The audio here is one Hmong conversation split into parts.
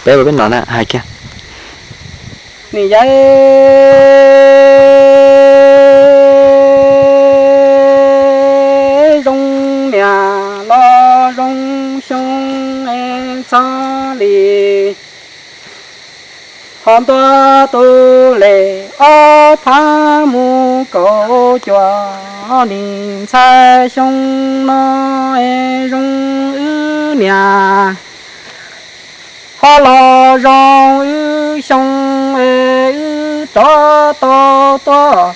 Peb ua peb no na hais kiag. Niam yawm zoo niam los zoo xyoo es txog li, ho ntua tus lem ob phav mus kaum cuaj, nim ntxhais xyoo no es zoo wb niam, ho los zoo wb xyoo es wb rov tau tuaj.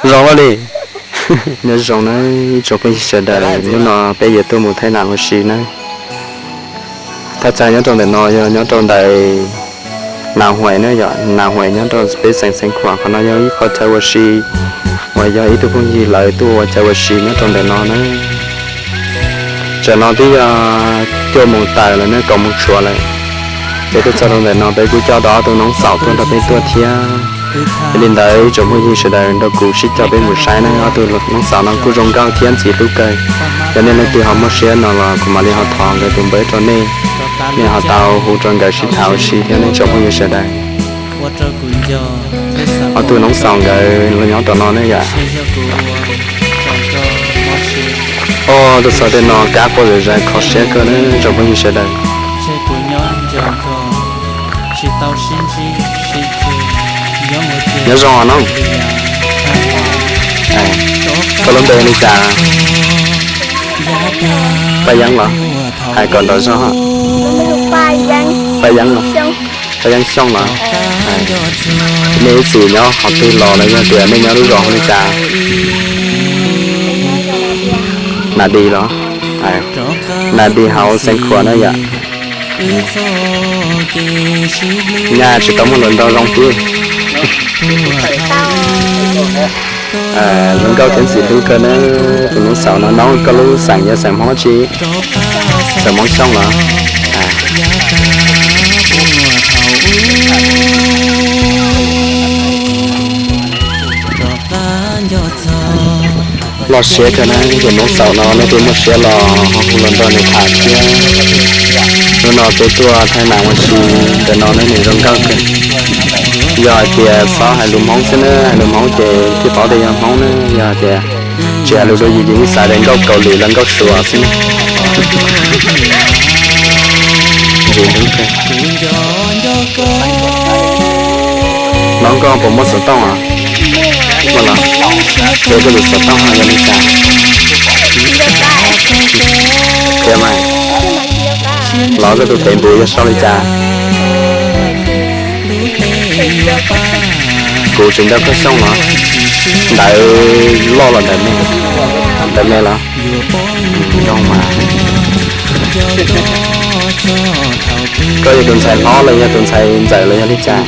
Zoo li, nyob zoo na ib tsoom phooj ywg sawv daws, hnub no peb yuav tuaj mus thaij nam ua si na. Thaj chaw nyob rau ntawm no yog nyob rau ntawm Nas Huais na, yog Nas Huais nyob rau peb xeev Xeev Khuam. Qhov no yog ib qho chaw ua si uas yog ib tug phooj ywg lawv tuaj ua chaw ua si nyob rau ntawm no na. Tsam no twb yog cuaj moos tawm lawm na, kaum moos tshuav lawm. Peb tuaj txog rau ntawm no peb kuj coj tau ob tug noob xaum tuaj nrog peb tuaj thiab. Yog li ntawd ib tsoom phooj ywg sawv daws nrog kuv sib coj peb mus saib na, ob tug noob xaum no kuj zoo nkauj thiab ntxim hlub kawg. Yog nej leej twg ho muaj siab no los kuv mam li ho thov nkawd tus npawb rau nej, nej ho tau hu rau nkawd sib tham ua si thiab nej tsoom phooj ywg sawv daws. Ob tug noob xaum nkawd los nyob tom no ne yom. Oj, tuaj txog tej no kab quaj zom zaws kho siab kawg na tsoom phooj ywg sawv daws. Nyob zoo no. Koj lub npe li cas? Paj Yeeb los? Hais kom nrov zog. Paj Yeeb los? Paj Yeeb Xyooj los? Nej ib txwm nyob qhov twg los los yog tias nej nyob lub zos hu li cas? Nas Dis los? Nas Dis hauv Xeev Khuam na yom. Nyaj tsis tau muaj hluas nraug zoo thiab. Zoo nkauj thiab ntxim hlub kawg na. Tus noob xaum no, noob, koj lub xeem yog xeem Hmoob tsi? Xeem Hmoob Xyooj los? Loj siab kawg na, tus noob xaum no leej twg muaj siab los ho hu los nrog nws tham thiab. Hnub no peb tuaj thaij nam ua si ntawm no na, nws zoo nkauj kawg. Yog hais tias txhob hais lus Hmoob xwb na, hais lus Hmoob ces thiaj paub tias yog Hmoob na. Yog hais tias tsis hais lus dua yus ces yeej xav tias nkauj Kaus Lim los nkauj Suav xwb na. Noob, koj puas muaj xov tooj os? Muaj los? Ces koj tus xov tooj yog li cas? Qhia mas. Los koj tus Facebook yog sau li cas? Kuv tsis nco koj xyooj los. Ntawv loj los ntawv me? Ntawv me los? Zoo mas. Koj yog tus ntxhais hlob los yog tus ntxhais ntxawm los yog li cas?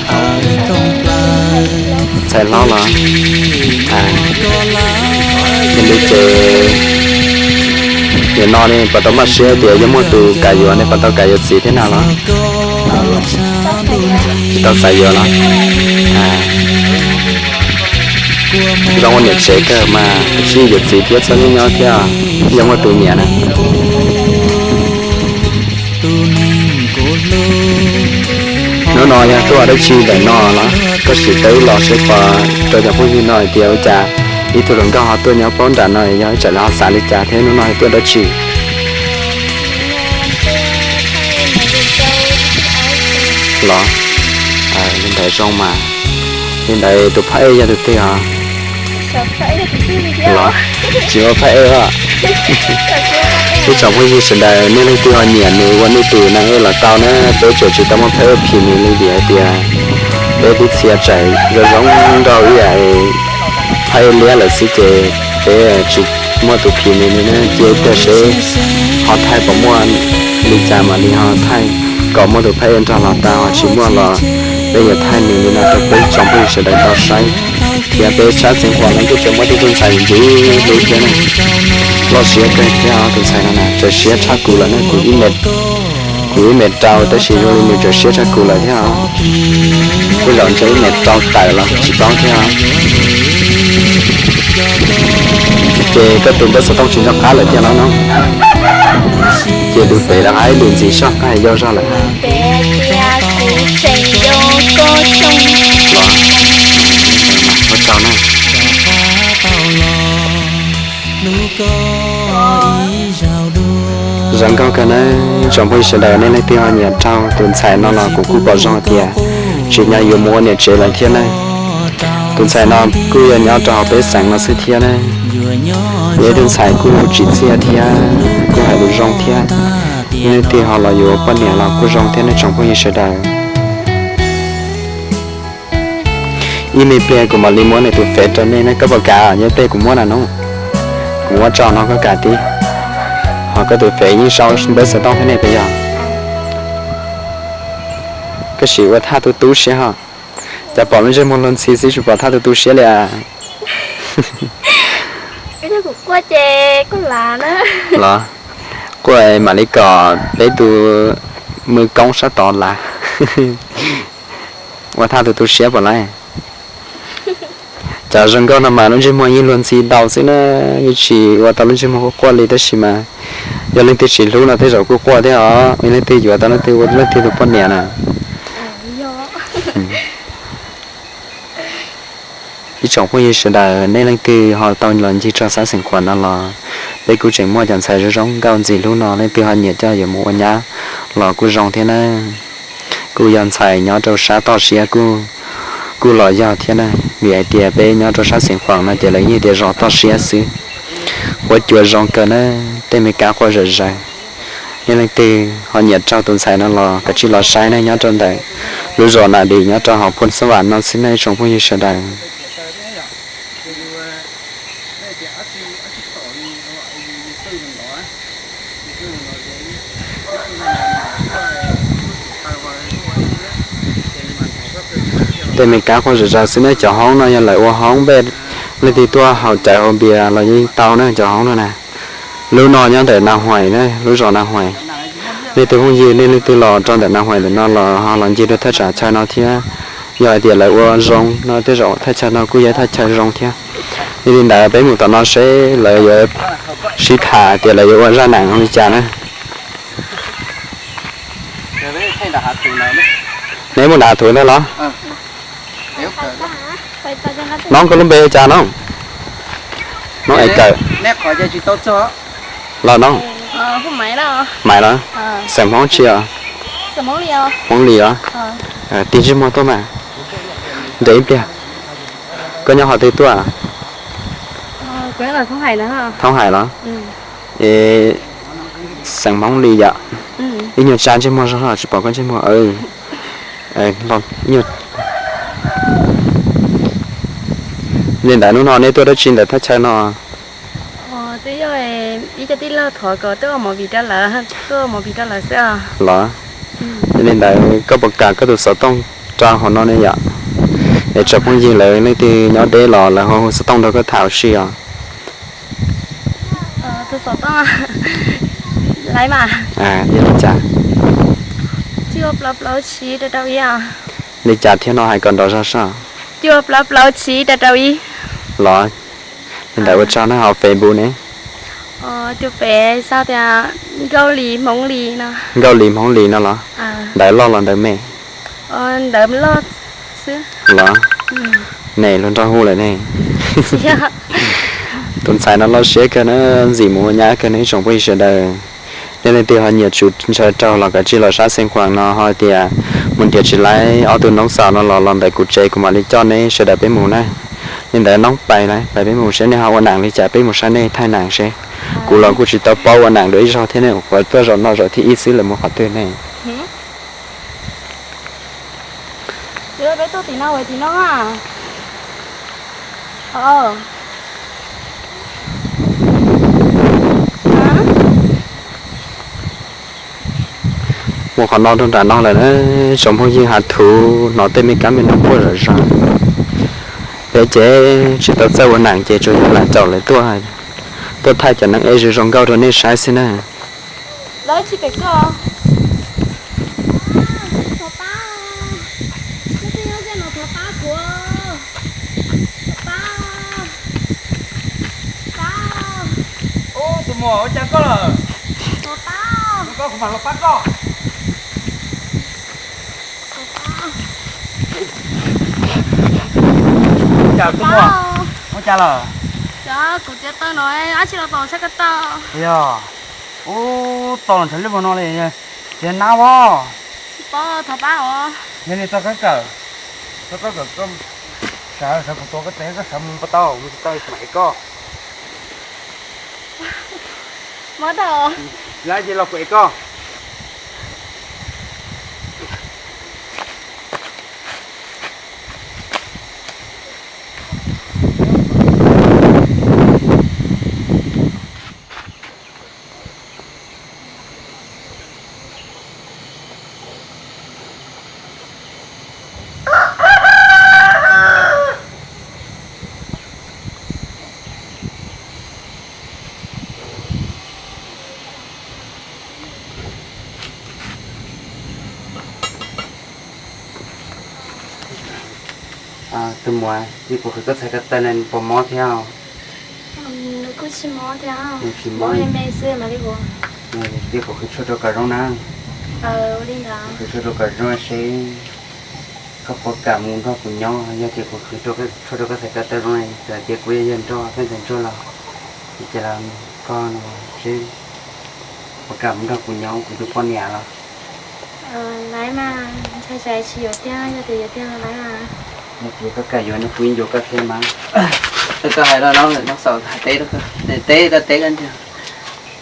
Ntxhais hlob los? Yog li ces nim no ne puas tau maj siab tias yuav muaj tus kam yuav ne, puas tau kam yuav txiv thiab na los? Tsis tau xav yuav los? Zoo ua niam tsev kawg mas, tab sis yuav txiv thiab txhob nyob nyob thiab, yog muaj tus nyiam na. Hnub no yog tuaj dab tsi ntawm no los? Koj sim teb los seb puas rau cov phooj ywg no hais tias ua cas ib tug hluas nkauj ho tuaj nyob paub nram no, yog ib tsam lawv ho xav li cas thiab hnub no yog tuaj dab tsi los? Li ntawd zoo mas. Li ntawd tus phab ej yog tus twg os? Los tsis muaj phab ej os. Ib tsoom phooj ywg sawv daws nej leej twg ho nyiam nws ua nej tus neeg ej los tau na, peb tseem tsis tau muaj phab ej phim nws li vim hais tias peb twb txhia tsaim zoo zoo nraug ib yam phab ej liab lawm xwb ces peb tsis muaj tus phim nws li na. Cia ib pliag seb ho thaij puas muaj li cas mam li ho thaij kom muaj tus phab ej nrog los tau, ho tsis muaj los peb yuav thaij nws li no rau peb tsoom phooj ywg sawv daws tau saib. Thiab peb sab Xeev Khuam no kuj tseem muaj tej tug ntxhais ntxim hlub thiab na. Loj siab kawg thiab tus ntxhais no na, tseem siab tshaj kuv lawm na, kuv ib me, kuv ib mev rau tab sis zoo li nws tseem siab tshaj kuv lawm thiab. Kuj zaum ntshe ib mev rau tawm los tsis paub thiab. Ces koj tus npawb xov tooj tsis nco qab lawm tiag los no? Ces tus fev rov qab ib lwm ntxiv soj, koj hais yau zog lawm. Ua tsaug na. Zoo nkauj kawg na. Tsoom phooj ywg sawv daws, nej leej twg ho nyiam raug tus ntxhais no los kuv kuj pom zoo tias tsis nyob yuav mus ua niam tsev lawm thiab na. Tus ntxhais no kuj yog nyob rau hauv peb xeev no xwb thiab na. Yog ib tug ntxhais kuj tsim txiaj thiab kuj hais lus zoo thiab. Nej leej twg ho los yuav poj niam los kuj zoo thiab nej tsoom phooj ywg sawv daws. Ib me pliag kuv mam li muab nws tus fev rau nej ne, koj puas kam? Ib pliag kuv muab na no, kuv muab tso no koj kam tib. Ho koj tus fev yeej sau npawb xov tooj thiab ne puas yog? Koj sim ua thaj tu tu siab ho. Cas pom lub ntsej muag luag ntxhi xwb tsis pom thaj tu tu siab li a? Los, quaj mam li kom peb tus mwj koob sab tod lav. Ua thaj tu tu siab pom lawm. Cov zoo nkauj no mas lub ntsej muag yeej luag ntxhi ntau xwb na, yeej tsis ua tau lub ntsej muag quaj quaj li tab sis mas yog leej twg tsis hlub no tej zaum kuj quaj thiab os, yog leej twg yuav tau leej twg ua leej twg tus poj niam na. Ib tsoom phooj ywg sawv daws, nej leej twg ho tau los ncig rau sab xeev Khuam no los peb kuj tseem muaj cov ntxhais zoo zoo nkauj ntxim hlub no, leej twg ho nyiam coj yuav mus ua nyab los kuj zoo thiab na. Kuj yog ntxhais nyob rau sab toj siab kuj los yog thiab na, vim hais tias peb nyob rau sab xeev Khuam no ces lawv yeej tias zos toj siab xwb. Huab cua zoo kawg na, tej me kab quaj zom zaws. Nej leej twg ho nyiam raug tus ntxhais no los kav tsij los saib ne, nyob rau ntawm lub zos Nas Dis nyob rau hauv Phoos Xab Vam no xwb nej tsoom phooj ywg sawv daws. Tej me kab quaj zom zaws xwb ne, cov hoob no yog lawv ua hoob npej, leej twg tuaj haus cawv haus npias los yeej tau na cov hoob no na. Lub no nyob ntawm Nas Huais na, lub zos Nas Huais. Nej tus phooj ywg nej leej twg los rau ntawm Nas Huais ntawm no los ho los ncig rau thaj tsam chaw no thiab. Yog hais tias lawv ua zoo no tej zaum thaj chaw no kuj yog thaj chaw zoo thiab. Yog li ntawd peb mus tom no seb lawv yuav sib tham tias lawv yuav ua zaj nam li cas na. Neb mus nram hav thuv ntag los? Noob, koj lub npe ua cas noob? Noob Es Kawm. Los noob? Maiv los? Xeem Hmoob tsi os? Hmoob Lis os? Tig ntsej muag tuaj mas. Nres ib pliag. Koj nyob qhov twg tuaj? Thoob Hais los? Es xeem Hmoob Lis yom? Ib nyuag tsa ntsej muag zog tsis pom koj ntsej muag. Li ntawd hnub no neb tuaj dab tsi ntawm thaj chaw no? Twb yog ib co tij laug thov kom tuaj ua movie rau lawv, tuaj ua movie rau lawv xwb os. Los, yog li ntawd koj puas kam koj tus xov tooj rau hauv no ne yom? Es tsoom phooj ywg lawv leej twg nyob deb los lawv ho hu xov tooj nrog koj tham ua si os. Tus xov tooj, li cas? Cuaj plaub plaub tsib rau rau ib. Li cas thiab no hais kom nrov zog soj. Cuaj plaub plaub tsib rau rau ib. Los, li ntawd ua tsaug na, ho Facebook ne? Tus pem sau tias Nkauj Lis Hmoob Lis no. Nkauj Lis Hmoob Lis no los? Ntawv loj los ntawv me? Ntawv loj xwb. Los, ne luag nrog hu lawm ne. Tus ntxhais no loj siab kawg na, ntxim mus ua nyab kawg ne ib tsoom phooj ywg sawv daws. Nej leej twg ho nyiam tsum ntshaw raug los kav tsij los sab Xeev Khuam no ho tias mus nrhiav tsis laib ob tug noob xaus no los los ntawm kuv tsev kuv mam li coj neb sawv daws peb mus na. Li ntawd noob pais lawm, pais peb mus seb nej ho ua nam li cas peb mus saib nej thaij nam seb. Kuv los kuj tsis tau paub ua nam dua ib zaug thiab ne, kuv tuaj zaum no zaum thib ib xwb lawm mus qhov twg ne. Mus qhov no rau nram no lawm na, tsoom phooj ywg hav thuv hnov tej me kab me noog quaj zom zaws. Peb ces tsis tau txawj ua nam ces tsuas yog lam caum lawv tuaj, tuaj thaij cov neeg ej zoo zoo nkauj rau nej saib xwb na. Tus muam ua cas koj lawm? Kuv mam los pab koj. Cas tuaj muaj, muaj cas lawm? Kuv tiav taw no, ab tsi los tau sab ko taw. Yog, ub, tau los ntshav liaj vog no li, tsis nab os. Yog li txog koj kawm, txog koj kawm, sawv sawv kuv tua koj teb, koj sawv mus pas tau, mus tsis tau mam ev koj. Lawv ces los kuv ev koj. Tus muam, ces kuv qhwv koj txhais ko taw no puas mob thiab? Kuv qhwv tshuaj rau kom zoo na. Qhwv tshuaj rau kom zoo seb koj puas kam mus nrog kuv nyob. Yog tias kuv qhwv tshuaj rau koj txhais ko taw zoo, txawm tias kuv yog yawg nrog peb ntxhais ntsuag los, ces los koj no seb puas kam mus nrog kuv nyob, kuv tus poj niam los. Laiv mas, ntshai tsam tsis yuav tiag, yog tias yuav tiag laiv mas. Yog tias koj kam yuav no kuv yeej yuav koj thiab mas. Koj hais no no xaus hais teb, teb koj teb koj ntag.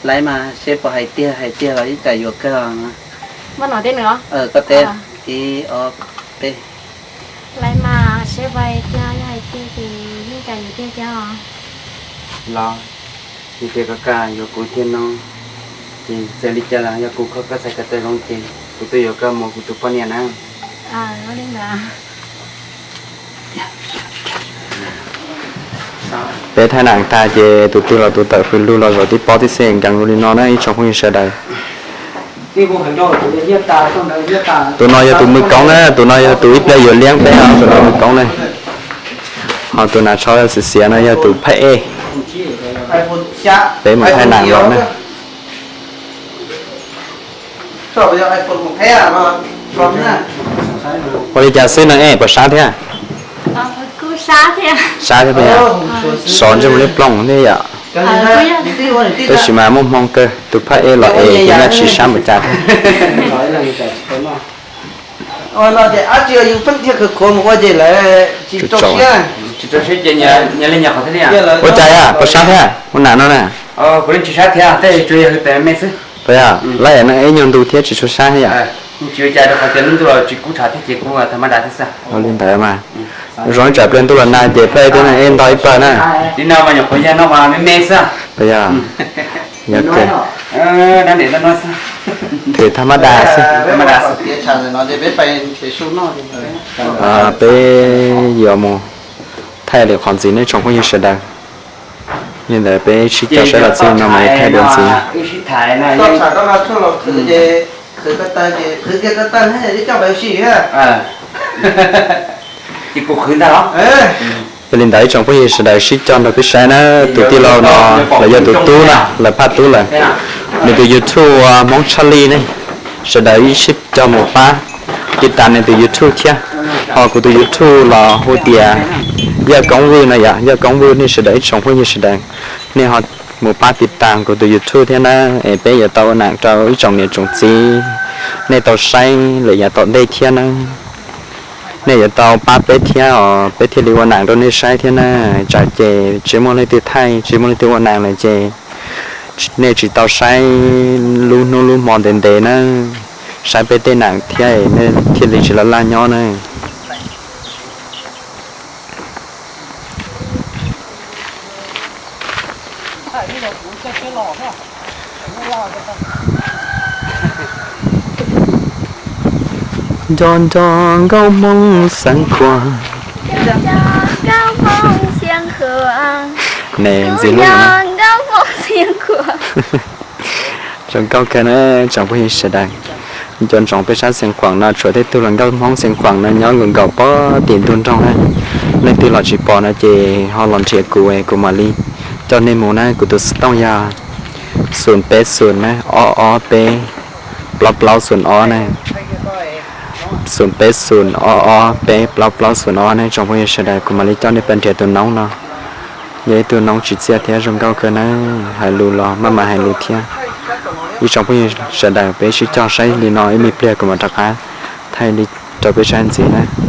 Laiv mas seb puas hais tiag, hais tiag los yeej kam yuav kawg. Koj teb, ib ob peb. Laiv mas seb puas hais tiag, yog hais tiag ces yeej kam yuav tiag tiag os. Los, yog tias koj kam yuav kuv thiab no, ces txawm li cas los yog kuv qhwv koj txhais ko taw zoo ces kuv tuaj yuav koj mus ua kuv tus poj niam na. Peb thaij nam tag ces tus twg los tus tawm fws lug los zaum tib pob tib xees nkees lug li no na ib tsoom phooj ywg sawv daws. Tus no yog tus mws koob na, tus no yog tus ib pliag yuav liab peb os, tus no mws koob na. Ho tus nas tsho xiav xiav no yog tus phaj ej. Peb mus thaij nam los na. Ua li cas xwb no es, puas sab thiab? Sab thiab peb yog? Sov ntsej muag liab ploog thiab yom. Tab sis mas muaj hmoo kawg, tus phaj ej los es tus nyaj tsis sab npaum cas thiab. Ua cas, puas sab thiab? Ua nam no na. Puas yog, lawv yam no ib nyuag ntu thiab tsis tshua sab thiab yom. Li ntawd mas, zoo ib tsam pliag ntuj los nag ces phaj ej twb nag ej ntog ib pawg na. Puas yog, yog thwm thaj mab das xwb. Peb yuav mus thaij li qhov ntxiv nej tsoom phooj ywg sawv daws. Li ntawd peb sib cog saib los txij no mas yuav thaij dua ntxiv. Yog li ntawd ib tsoom phooj ywg sawv daws sib cog nrog peb saib na, tus tij laug no los yog tus tub na, lawv phaj tub lawm. Nws tus YouTube Hmoob Tshaj Lij ne, sawv daws ib sib cog mus pab tiv tas nws tus YouTube thiab. Ho kuv tus YouTube los hu tias Yaj Koob Vwj no yom, Yaj Koob Vwj, nej sawv daws ib tsoom phooj ywg sawv daws, nej ho mus pab tiv tas kuv tus YouTube thiab na, es peb yuav tau ua nam rau ib tsoom niam tsoom txiv nej tau saib lawm yav tom ntej thiab na. Nej yuav tau pab peb thiab os, peb thiaj li ua nam rau nej saib thiab na. Tsam ces tsis muaj leej twg thaij, tsis muaj leej twg ua nam lawm ces nej tsis tau saib lub hnub lub hmo ntev ntev na, saib peb tej nam thiab nej thiaj li tsis laj laj nyob na. Nco nco nkauj Hmoob xeev khuam, ne ntxiv lub zoo nkauj kawg na tsoom phooj ywg sawv daws. Nco ntsoov peb sab Xeev Khuam no tshuav tej tug hluas nkauj Hmoob Xeev Khuam no nyob nkaus nkaus pog tim ntug nroog na. Leej twg los tsis pom no ces ho los nrhiav kuv, kuv mam li coj nej mus na. Kuv tus xov tooj yog xoom peb xoom na, ob ob peb, plaub plaub xoom ob ne, xoom peb xoom ob ob peb plaub plaub xoom ob ne tsoom phooj ywg sawv daws. Kuv mam li coj nej pais nrhiav tus noob no. Yog ib tug noob tsis txiaj thiab zoo nkauj kawg na, hais lus los maj mam hais lus thiab. Ib tsoom phooj ywg sawv daws, peb sib cog saib li no ib me pliag kuv mam rov qab thaij li rau peb saib ntxiv na.